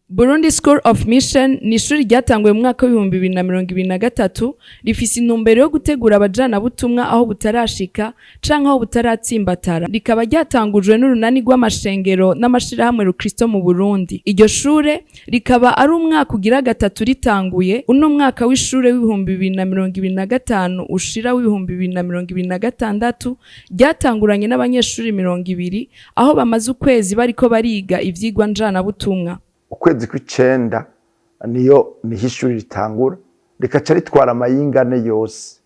Burundi School of Mission ni ishuri ryatanguye mu mwaka w'2023, rifise intumbero yo gutegura abajanabutumwa aho butarashika canke aho butaratsimbatara. Rikaba ryatangujwe n'urunani rw'amashengero n'amashirahamwe rukristo mu Burundi. Iryo shure rikaba ari umwaka ugira gatatu ritanguye. Uno mwaka w'ishure w'2025 ushira w'2026 ryatanguranye n'abanyeshuri 20, aho bamaze ukwezi bariko bariga ivyigwa njanabutumwa. Ukwezi kw'icenda niho ishuri ritangura, rikaca ritwara amayinga ane yose.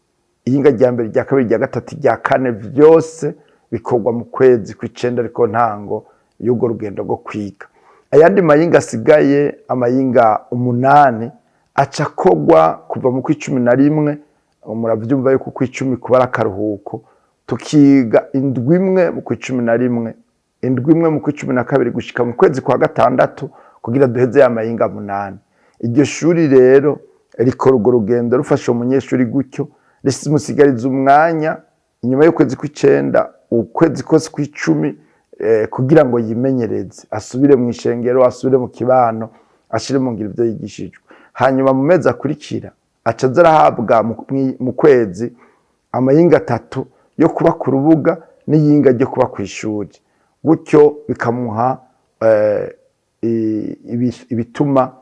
Iyinga rya mbere, rya kabiri, rya gatatu, rya kane, vyose bikorwa mu kwezi kw'icenda, ariko ntango y'urwo rugendo rwo kwiga. Ayandi mayinga asigaye, amayinga 8, aca akorwa kuva mu kw'icumi na rimwe. Muravyumva yuko ukw'icumi kuba ari akaruhuko. Tukiga indwi imwe mu kw'icumi na rimwe, indwi imwe mu kw'icumi na kabiri, gushika mu kwezi kwa gatandatu, kugira duheze ya mayinga 8. Iryo shuri rero rikora urwo rugendo, rufasha umunyeshuri gutyo, rimusigariza umwanya inyuma y'ukwezi kw'icenda, ukwezi kose kw'icumi, kugira ngo yimenyereze, asubire mu ishengero, asubire mu kibano, ashire mu ngiro ivyo yigishijwe. Hanyuma mu mezi akurikira aca aza arahabwa mu kwezi amayinga 3 yo kuba ku rubuga n'iyinga ryo kuba kw'ishuri. Gutyo bikamuha ibituma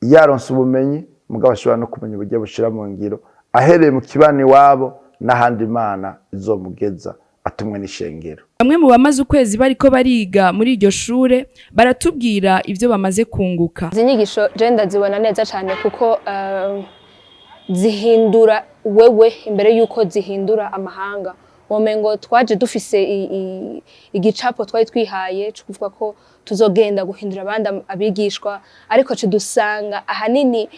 yaronse ubumenyi, mugabo ashobora no kumenya uburyo bushira mu ngiro, ahereye mu kibano iwabo n'ahandi Imana izomugeza atumwe n'ishengero. Bamwe mu bamaze ukwezi bariko bariga muri iryo shure baratubwira ivyo bamaze kunguka. Izi nyigisho je ndazibona neza cyane, kuko zihindura wewe imbere yuko zihindura amahanga. Womengo twaje dufise igicapo twari twihaye cyo kuvuga ko tuzogenda guhindura abandi abigishwa, ariko dusanga ahanini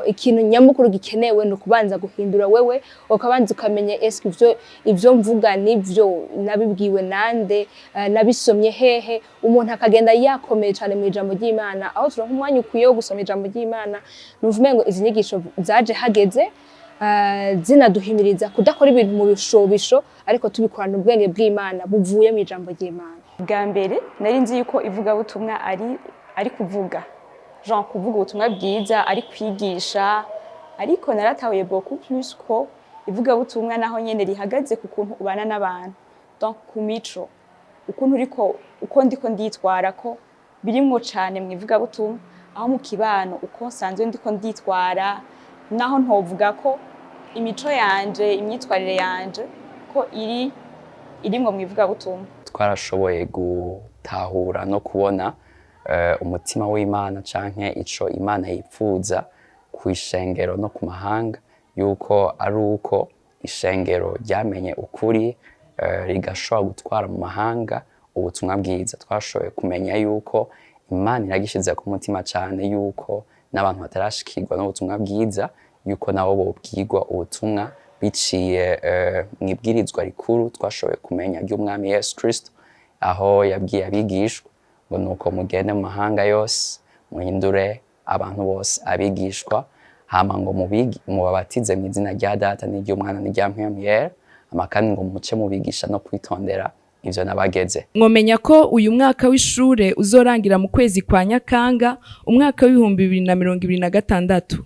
ikintu nyamukuru gikenewe ni ukubanza guhindura wewe, ukabanza ukamenya: eske ivyo mvuga nivyo nabibwiwe nande, nabisomye hehe? Umuntu akagenda yakomeye cyane mu ijambo ry'Imana, aho turonka umwanya ukwiye wo gusoma ijambo ry'Imana. Numva ngo izi nyigisho zaje hageze, zinaduhimiriza kudakora ibintu mu bishobisho, ariko tubikorana ubwenge bw'Imana buvuye mu ijambo ry'Imana. Bwa mbere nari nzi yuko ivugabutumwa ari kuvuga, genre kuvuga ubutumwa bwiza, ari kwigisha, ariko naratahuye beaucoup plus ko ivugabutumwa naho nyene rihagaze ku kuntu ubana n'abantu, donc ku mico, ukuntu uriko, uko ndiko nditwara, ko birimwo cane mu ivugabutumwa, aho mu kibano uko nsanzwe ndiko nditwara, naho ntovuga ko imico yanje, imyitwarire yanje, ko irimwo mu ivugabutumwa. Twarashoboye gutahura no kubona umutima w'Imana canke ico Imana yipfuza ku ishengero no ku mahanga, yuko ari uko ishengero ryamenye ukuri, rigashobora gutwara mu mahanga ubutumwa bwiza. Twashoboye kumenya yuko Imana iragishize ku mutima cane yuko n'abantu batarashikirwa n'ubutumwa bwiza, yuko nabo bobwirwa ubutumwa biciye mu ibwirizwa rikuru twashoboye kumenya ry'Umwami Yesu Kristo, aho yabwiye abigishwa ngo: "Nuko mugende mu mahanga yose, muhindure abantu bose abigishwa, hama ngo mubabatize mu izina rya Data n'iry'Umwana n'irya Mpwemu Yera, hama kandi ngo muce mubigisha no kwitondera ivyo nabageze." Mwomenya ko uyu mwaka w'ishure uzorangira mu kwezi kwa Nyakanga umwaka w'2026.